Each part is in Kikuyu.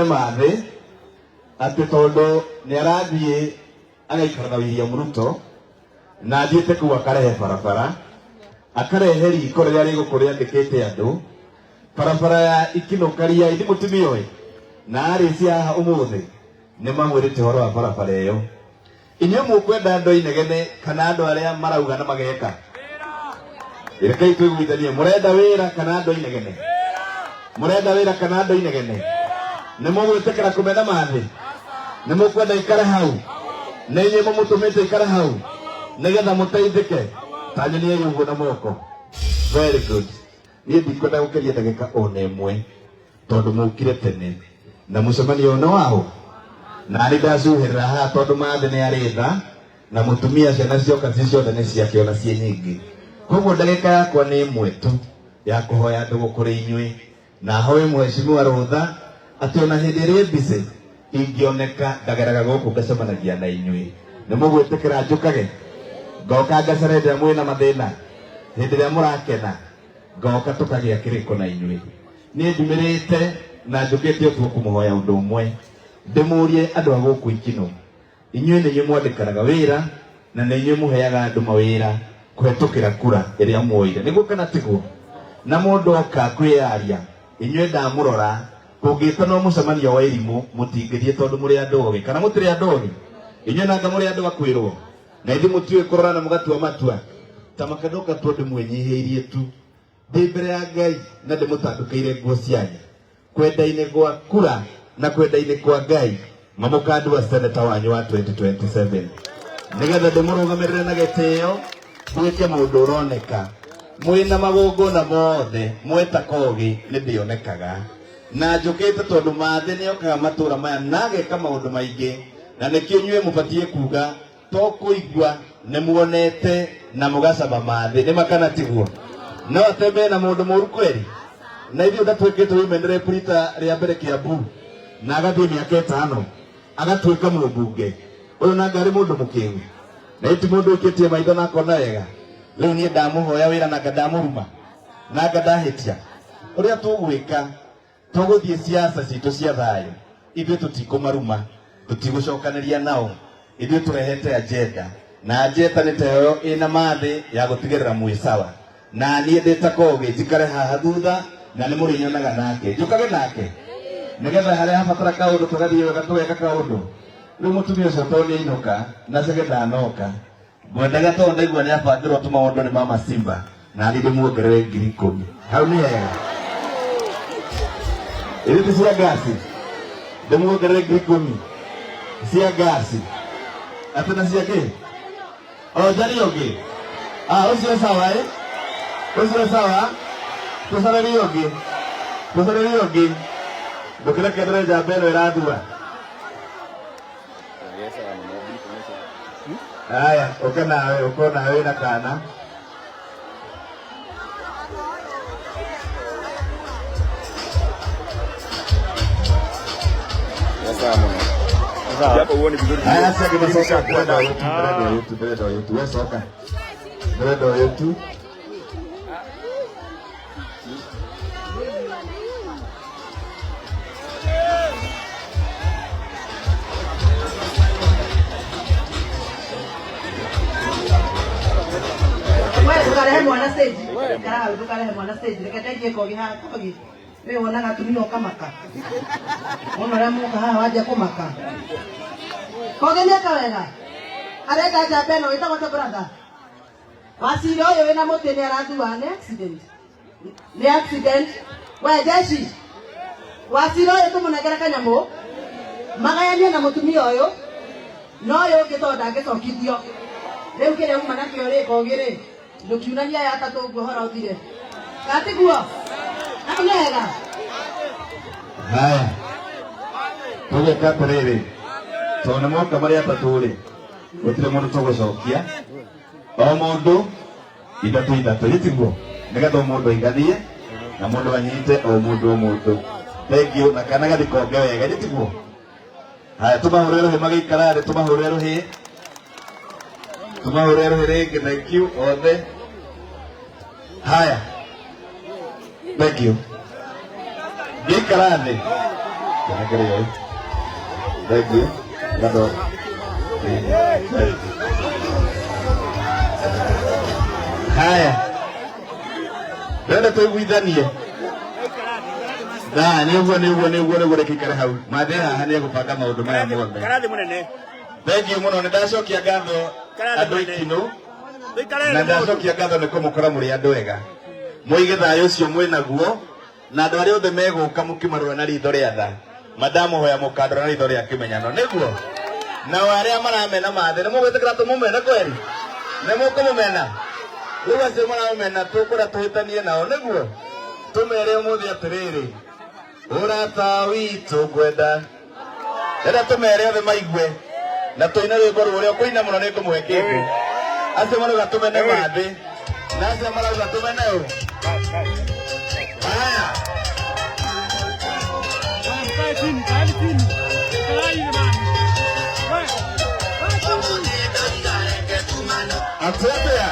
Mathĩ atĩ tondũ nĩ arathiĩ agaikara na William Ruto na athiĩte kũu akarehe barabara, akarehe riko rĩrĩa rĩgũkũ rĩandĩkĩte andũ barabara ya Ikinũkaria ithi mũtimĩoĩ na arĩcia haha ũmũthĩ nĩ mamwĩrĩte ũhoro wa barabara ĩyo. Inyuĩ mũkwenda andũ a inegene kana andũ arĩa marauga na mageka? Rekei twĩiguithanie, mũrenda wĩra kana andũ a inegene? Mũrenda wĩra kana andũ a inegene? Nĩ mũgwĩtĩkĩra kũmena mathĩ? Nĩ mũkwenda ikare hau? Nĩ inyuĩ mũmũtũmĩte ikare hau nĩgetha mũteithĩke? Ta nyoniai ũguo na moko. Very good. Niĩ ndikwenda gũkĩria ndagĩka ona ĩmwe tondũ mũkire tene na mũcemanio ũyũ nĩ waũ na nĩ ndacuhĩrĩra haha tondũ mathĩ nĩ arĩ tha na mũtumia ciana cioka ci ciothe nĩ ciake ona ciĩ nyingĩ. Koguo ndagĩka yakwa nĩ ĩmwe tu ya kũhoya ndũgũ kũrĩ inyuĩ na hoe mheshimiwa rũtha atĩ ona hĩndĩ ĩrĩa busy ingĩoneka ndageraga gũkũ ngacemanagia na inyuĩ. Nĩ mũgwĩtĩkĩra njũkage ngoka ngacere hĩndĩ ĩrĩa mwĩna mathĩna, hĩndĩ ĩrĩa mũrakena ngoka tũkagĩa kĩrĩko na inyuĩ. Niĩ njumĩrĩte na njũkĩte ũtukũ kũmũhoya ũndũ ũmwe, ndĩmũrie andũ a gũkũ Ikinũ, inyuĩ nĩ inyuĩ mwandĩkanaga wĩra na nĩ inyuĩ mũheaga andũ mawĩra kũhetũkĩra kura ĩrĩa muoire, nĩguo kana tiguo? Na mũndũ oka kwĩyaria, inyuĩ ndamũrora, kũngĩtanwo mũcemanio wa irimũ mũtingĩthiĩ tondũ mũrĩ andũ ogĩ, kana mũtirĩ andũ ogĩ? Inyuĩ nanga mũrĩ andũ a kwĩrwo, na ithuĩ mũtiũĩ kũrora na mũgatua matua? Ta makandoka tu ndĩmwĩnyihĩirie tu ndĩ mbere ya Ngai na ndĩmũtandũkĩire nguo cianyu kwenda-inĩ gwa kura na kwenda-inĩ kwa Ngai mamũkandua seneta wanyu wa 2027 nigetha ndĩmũrũgamĩrĩre na gĩtĩo nduĩke mũndũ ũroneka mwĩna magongona mothe mweta kogi nĩ ndĩonekaga na njũkĩte tondũ mathĩ nĩ okaga matũra maya na ageka maũndũ maingĩ na nĩkĩo inyuĩ mũbatiĩ kuga to kũigua nĩ muonete na mũgacama mathĩ nĩ makana tiguo no atembee na mũndũ mũru kweri na ithuĩ ndatuĩkĩte women rep rita rĩa mbere Kiambu na agathiĩ mĩaka ĩtano agatuĩka mũmbunge ũyũ nanga arĩ mũndũ mũkĩgu na ti mũndũ ũikĩtie maitho na akona wega. Rĩu niĩ ndamũhoya wĩra nanga ndamũruma nanga ndahĩtia ũrĩa tũgwĩka tũgũthiĩ siasa citũ cia thayũ ithuĩ tũtikũmaruma tũtigũcokanĩria nao ithuĩ tũrehete agenda na agenda nĩ ta ĩyo ĩna mathĩ ya gũtigĩrĩra mwĩ sawa na niĩ ndĩ ta kogi njikare haha thutha na nĩ mũrĩnyonaga nake njũkage nake nĩgetha harĩa habatara kaũndũ tũgathiĩ wega tũgeka kaũndũ. Rĩu mũtumia ũcio tondũ nĩ ainũka na cege ndanoka ngwendaga tondũ ndaigua nĩ abangĩrwo tũmaũndũ nĩ mama Simba na niĩ ndĩmuongerere 10,000 hau nĩ hega ĩrĩ ti cia ngasi ndĩmuongerere 10,000 cia ngasi atĩ na cia kĩ o njarie ũngĩ ah ũcio sawa ĩ ũcio sawa tũcarerie ũngĩ tũcarerie ũngĩ ndũkĩreke ndore njamba ĩno ĩrathua. Haya, ũke nawe ũko nawe na kana. Japo huoni vizuri. Haya, sasa kimasoka brenda yetu, brenda yetu, brenda yetu. Wewe soka. Brenda yetu. We ndũkarehe mwana stage. Ikara hau ndũkarehe mwana stage. Reke ndeithie kogi haha kogi. We wonaga atumia ũkamaka. Wona ũrĩa moka haha wanjia kũmaka. Kogi nĩeka wega. Arenda njamba ĩno wĩtagwo atĩa brother? Wacira ũyũ wĩna mũtĩ nĩ arathua nĩ accident. Nĩ accident. We jeshi. Wacira ũyũ tũmũnengere kanyamũ. Magayanie na mũtumia ũyũ. No ũyũ ũngĩ tondũ ndangĩcokithio. Rĩu kĩrĩa uma nakĩo rĩ kogi rĩ. Ndũkiunania aya atatũ ũguo ũhoro ũthire. Kana tiguo? Hau nĩ hega. Haya, tũgeka atĩrĩrĩ tondũ nĩ moka marĩ atatũ rĩ gũtirĩ mũndũ tũgũcokia o mũndũ ithatũ ithatũ ĩ tiguo nĩgetha o mũndũ aiganie na mũndũ anyite o mũndũ o mũndũ thank you na kana gathi konge wega ĩ tiguo. Haya, tũmahũrĩre rũhĩ magĩikara thĩ, tũmahũrĩre rũhĩ, tũmahũrĩre rũhĩ rĩngĩ. Thank you othe. Haya, thank you. Ngĩikara thĩ. Tũnengereire. Thank you. Ngatho. Haya. Ndĩrenda tũiguithanie. Na nĩ ũguo nĩ ũguo nĩ ũguo nĩ ũguo reke ikare hau. Mathe haha nĩ egũbanga maũndũ maya mothe. Karathi munene. Thank you mũno nĩ ndacokia ngatho andũ ikinũ Tuikare na ndacokia ngatho nĩ kũmũkora mũrĩ andũ ega. Mũige thayũ ũcio mwĩ naguo na andũ arĩa othe megũka mũkĩmarora na ritho rĩa tha. Mandamũhoya mũkandora na ritho rĩa kĩmenyano nĩguo. Nao arĩa maramena mathe nĩ mũgwĩtĩkĩra tũmũmene kweri? Nĩ mũkũmũmena? Rĩu acio maramũmena tũkũrĩa tũhĩtanie nao nĩguo tũmere ũmũthĩ atĩrĩrĩ ũrata witũ ngwenda rĩrĩa tũmere othe maigue na tũine rwĩmbo rũrĩa ũkũina mũno nĩ ngũmũhe kĩndũ acio marauga tũmene mathĩ na acio marauga tũmene ũ haya. Atĩ atĩa?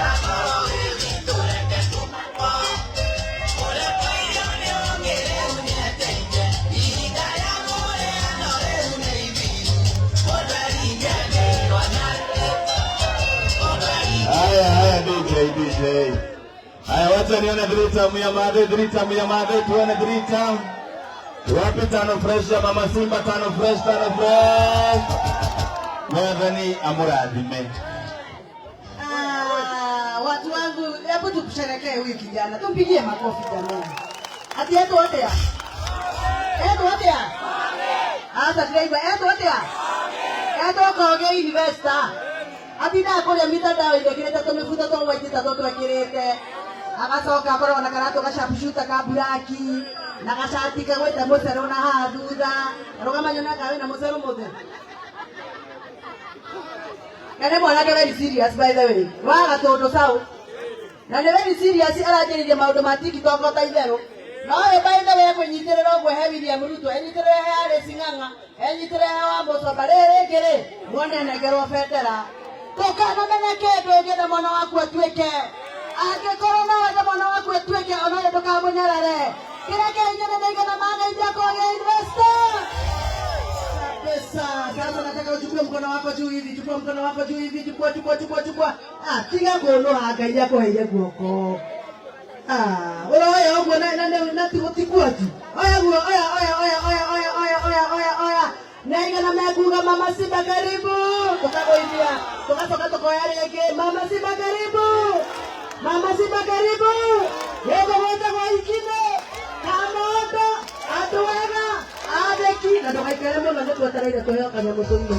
Haya, haya, DJ, DJ. Haya, wacha nione threesome ya madhe, threesome ya madhe, tuone threesome. Wapi tano fresh ya mama Simba, tano fresh, tano fresh. Mwathani amurathime. Ah, watu wangu, hebu tumsherekee huyu kijana, tumpigie makofi jamani. Ati yetu atia? Yetu atia? Asa ndiraigua yetu atia? Yetu Koge University. Atindaga kũrĩa mitandao-inĩ ekĩrĩte tũmĩbuto twa white ta tũtũ ekĩrĩte agacoka akoragwo na karatũ gacapshuta ka buraki na gacati kagwĩte mũcerũ na haha thutha arũgama nyonaga wĩna mũcerũ mũthĩ na nĩ mwanake very serious by the way wa gatũndũ sau na nĩ very serious aranjĩrĩria maũndũ ma TikTok ta itherũ no we by the way ekũnyitĩrĩra ũguo he William Ruto enyitĩrĩre he Alice Ng'ang'a enyitĩrĩre he Wamũcomba rĩrĩ rĩngĩ rĩ muone anengerwo bendera ndũkanamene kĩndũ ũngĩenda mwana waku atuĩke angĩkorwo no wende mwana waku atuĩke ona ũyũ ndũkamũnyarare kĩrĩa kĩhinyana na igana magaithia Koge University kabisa. Sasa nataka uchukue mkono wako juu hivi, chukua mkono wako juu hivi, chukua, chukua, chukua, chukua. Ah, tiga kuonoha Ngai akũheire guoko. Ah, ũroya ũguo na na na na tiguo ati. Oya guo, oya, oya, oya, oya, oya, oya, oya, oya, oya. Na igana mekuga Mama Simba karibu. Tukagũithia, tugacoka tukoya rĩngĩ Mama Simba karibu. Mama Simba karibu. Gĩkũ gwĩtagwo Ikine. Kamondo, andũ ega, atheki na ndũgaikare mũno nĩ twetereire tũheo kanyamũ tũinũke.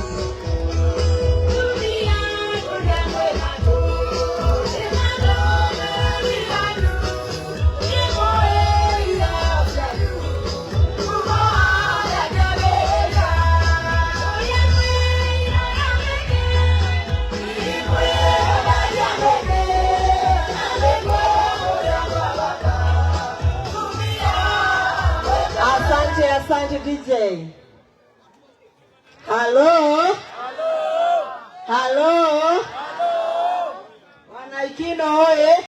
Asante, asante DJ. Halo? Halo? Wanaikino oye!